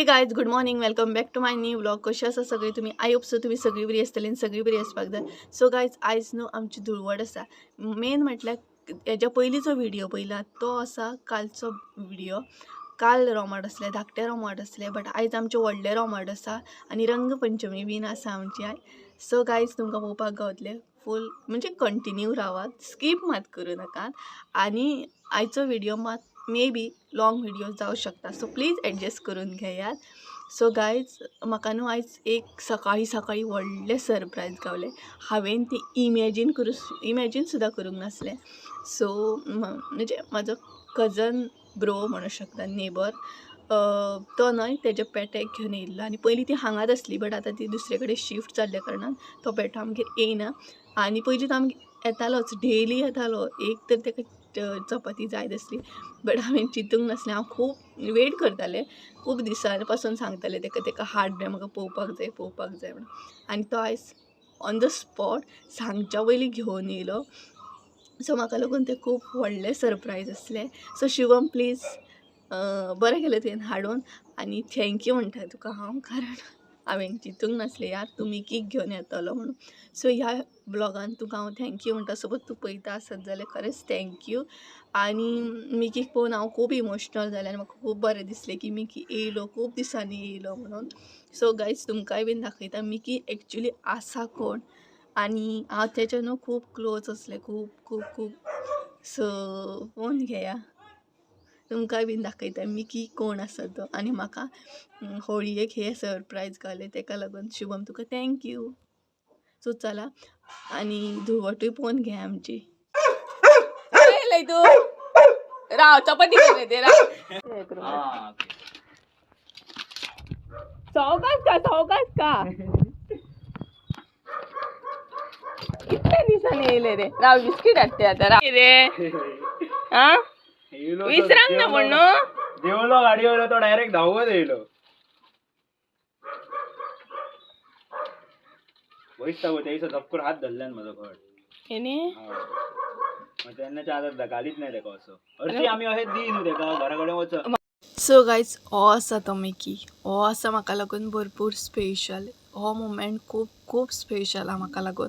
Hey guys, good morning, welcome back to my new vlog. कशी आसा सगळी तुमी? I hope so तुमी सगळी बरी आसतली आनी सगळी बरी आसपाक जाय. सो गायज, आयज न्हू आमची धुळवट आसा. मेन म्हटल्यार हेज्या पयलींचो व्हिडियो पयला तो आसा कालचो व्हिडियो. काल रोमाट आसले, धाकटे रोमाट आसले, बट आयज आमचे व्हडले रोमाट आसा आनी रंगपंचमी बीन आसा आमची आयज. सो गायज, तुमकां पळोवपाक गावतले फूल, म्हणजे कंटिन्यू रावात, स्कीप मात करूं नाकात. आनी आयचो व्हिडियो मात मे बी लाँग व्हिडियो जावं शकता, सो प्लीज एडजस्ट करून घेयात. सो गायज, म्हाका न्हू आयज एक सकाळीं सकाळीं व्हडलें सरप्रायज गावलें. हांवें ती इमॅजीन सुद्दां करूंक नासलें. सो म्हणजे म्हाजो कजन ब्रो म्हणू शकता, नेबर तो न्हय तेज्या पेट्याक घेवन येयल्लो. आनी पयलीं ती हांगाच आसली, बट आतां ती दुसरे कडेन शिफ्ट जाल्ल्या कारणान तो पेटो आमगेर येयना. आनी पयलीं तो आमगेर येतालोच, डेली येतालो. एक तर तेका चपाती जायत आसली, बट हांवें चिंतूंक नासलें. हांव खूब वेट करतालें, खूब दिसां पासून सांगतालें तेका, तेका हाड रे, म्हाका पळोवपाक जाय, पळोवपाक जाय म्हणून. आनी तो आयज ऑन the spot सांगच्या पयलीं घेवन येयलो. सो म्हाका लागून तें खूब व्हडलें सरप्रायज आसलें. सो शिवम, प्लीज, बरें केलें तुवें हाडून आनी thank you म्हणटा तुका हांव, कारण हांवें चिंतूंक नासलें यार तूं मिकीक घेवन येतलो म्हणून. सो ह्या ब्लॉगान तुका हांव thank you म्हणटा. सपोज तूं पळयता आसत जाल्यार खरेंच thank you. आनी मिकीक पळोवन हांव खूब इमोशनल जालें आनी म्हाका खूब बरें दिसलें की मिकी येयलो, खूब दिसांनी येयलो म्हणून. सो गायज, तुमकांय बीन दाखयता मिकी एक्चुली आसा कोण. आनी हांव तेच्या न्हू खूब क्लोज आसलें, खूब खूब खूब. सो पळोवन घेया, तुमकांय बीन दाखयता मिकी कोण आसा तो. आनी म्हाका होळयेक हे सरप्रायज घालें तेका लागून शुभम तुका thank you. सो चला आनी धुळवटूय पळोवन घे आमची. येयलय तूं? राव, चपाती केले ते, राव. सवकास का, सवकास का. कितल्या दिसांनी येयले रे? राव, बिस्कीट हाडटे आतां, राव रे. आं, विसरांक ना म्हण न्हू. देवलो गाडी वयलो तो डायरेक्ट धांवत येयलो. वयस गो त्या दिसा धपकून हात धरल्यान म्हजो घट. हेणी? मग तेन्नाच्या आतां घालीत नाही तेका असो. हरशीं आमी अशें दी न्हू तेका, घरा कडेन वच. सो गायज, हो आसा तो मिकी. हो आसा म्हाका लागून भरपूर स्पेशल. हो मुमेंट खूब खूब स्पेशल आहा म्हाका लागून.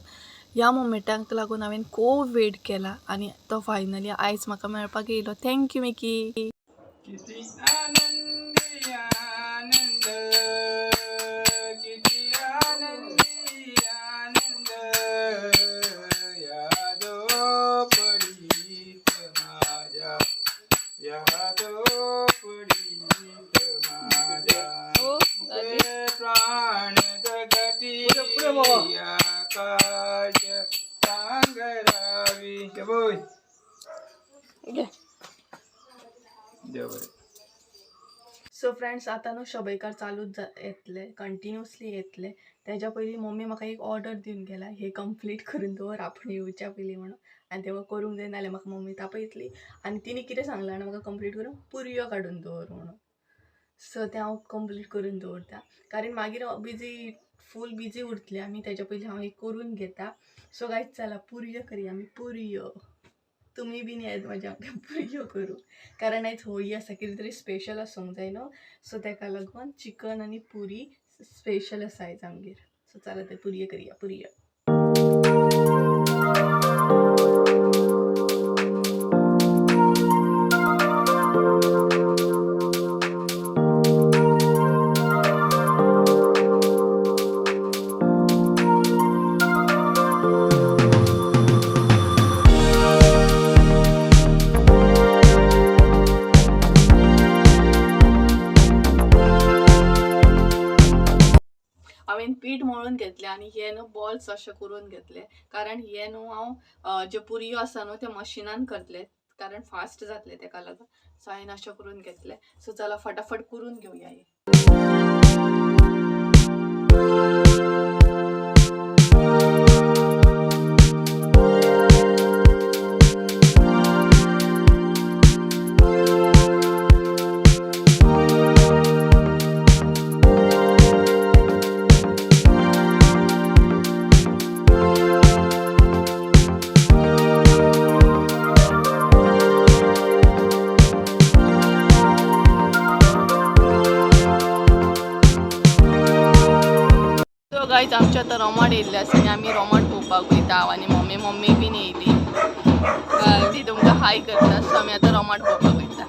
ह्या मुमेंटाक लागून हांवें खूब वेट केला आनी तो फायनली आयज म्हाका मेळपाक येयलो. Thank you Mickey. किती आनंदी आनंद, किती आनंदी आनंद, या झोपडीत माझ्या, या झोपडीत माझ्या. ते प्राण जगती आकाश पांघरावी. बोल, देव बरें. सो फ्रेंड्स, आतां न्हू शबयकार चालूच येतले, कंटिन्युअसली येतले. तेज्या पयलीं मम्मी म्हाका एक ऑर्डर दिवन गेला, हे कंप्लीट करून दवर आपूण येवच्या पयलीं म्हणून. आनी तें म्हाका करूंक जाय, नाल्यार म्हाका मम्मी तापयतली. आनी तिणी कितें सांगलां जाणा म्हाका कंप्लीट करून, पुरयो काडून दवर म्हणून. सो तें हांव कंप्लीट करून दवरता, कारण मागीर बिजी, फूल बिजी उरतले आमी. तेज्या पयलीं हांव एक करून घेता. सो गायज, चला पुरयो करया आमी, पुरयो. तुमी बीन येत म्हाज्या वांगडा पुरयो करूं, कारण आयज होळी आसा, कितें तरी स्पेशल आसूंक जाय न्हू. सो तेका लागून चिकन आनी पुरी स्पेशल आसा आयज आमगेर. सो चला तर पुरयो करया, पुरयो. हांवें पीठ मळून घेतलें आनी हे न्हू बॉल्स अशे करून घेतले, कारण हे न्हू हांव जे पुरयो आसा न्हू ते मशिनान करतले, कारण फास्ट जातले तेका लागून. सो हांवें अशें करून घेतले. सो चला फटाफट करून घेवया हे. गायज आमचे आतां रोमाड येयल्ले आसा आनी आमी रोमाड पळोवपाक वयता. हांव आनी मम्मी, मम्मी बीन येयली, ती तुमकां हाय करता. सो आमी आतां रोमाड पळोवपाक वयता.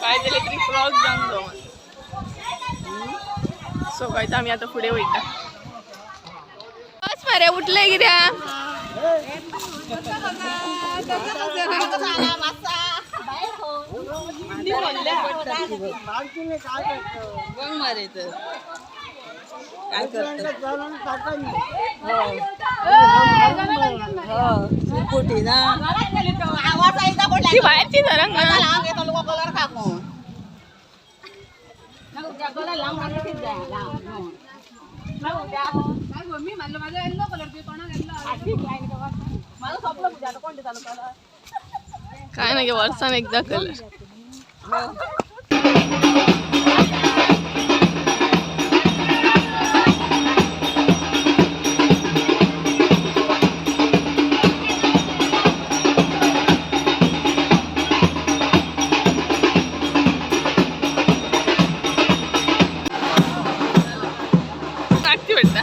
काय जालें तरी फ्रॉक जावन जावं. सो गायज आमी आतां फुडें वयता. बस मरे उठले कित्याक? ती भायरची धरंग. काय ना वर्सान एकदा कलर. पडटा.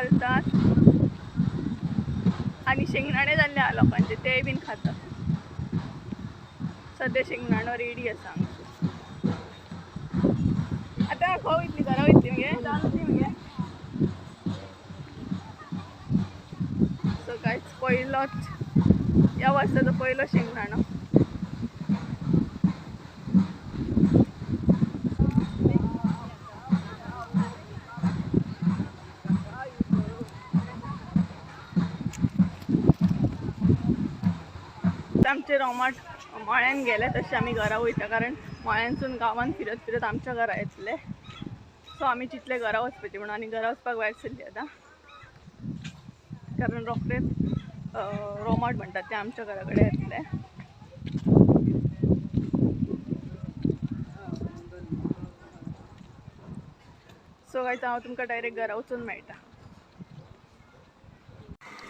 करतात आनी शेंगदाणे जाल्ले आहा लोकांचे तेय बीन खातात. सद्या शेंगदाणो रेडी आसा आमचो. आतां खंय वयतली? घरा वयतली मगे? जावन वतली मगे? सो गायज पयलोच ह्या वर्साचो पयलो शेंगदाणो. आमचे रोमाट मळ्यान गेले तशें आमी घरा वयता, कारण मळ्यानसून गांवान फिरत फिरत आमच्या घरा येतले. सो आमी चिंतले घरा वचपाचें म्हणून आनी घरा वचपाक भायर सरली आतां, कारण रोखडेच रोमाट म्हणटात ते आमच्या घरा कडेन येतले. सो गायज हांव तुमकां डायरेक्ट घरा वचून मेळटा.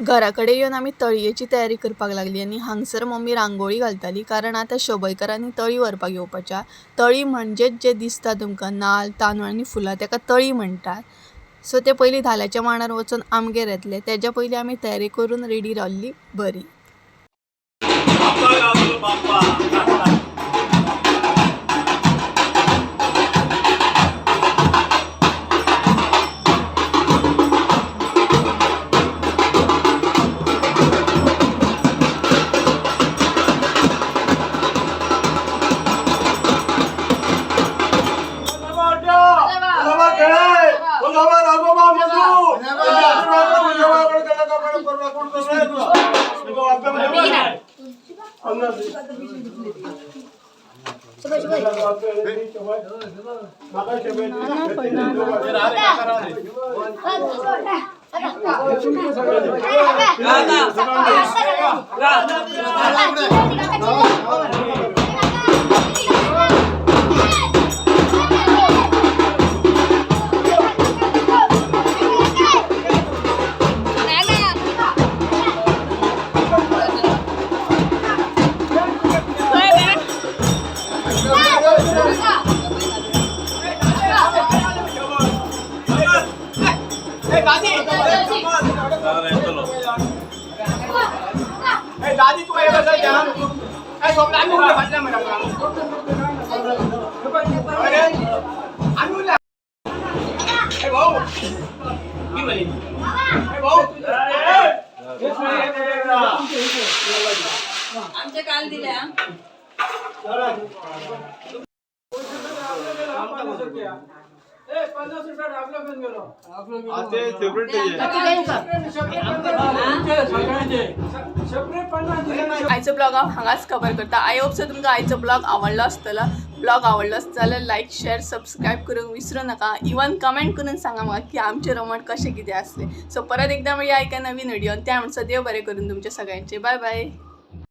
घरा कडेन येवन आमी तळयेची तयारी करपाक लागली आनी हांगसर मम्मी रांगोळी घालताली, कारण आतां शबयकारांनी तळी व्हरपाक येवपाच्या. तळी म्हणजेच जे दिसता तुमकां नाल तांदूळ आनी फुलां तेका तळी म्हणटात. सो ते पयलीं धाल्याच्या मांडार वचून आमगेर येतले, तेज्या पयलीं आमी तयारी करून रेडी रावल्ली बरी. आमच्या काल दिल्या. आयचो ब्लॉग हांव हांगाच कवर करता. I hope so तुमकां आयचो ब्लॉग आवडलो आसतलो. ब्लॉग आवडलो आसत जाल्यार लायक शेअर सबस्क्रायब करूंक विसरूं नाका. इवन कमेंट करून सांगा म्हाका की आमचे रोमट कशें कितें आसलें. सो परत एकदां मेळया एका नवीन व्हिडियोन. त्या म्हणसर देव बरें करून तुमच्या सगळ्यांचें. बाय बाय.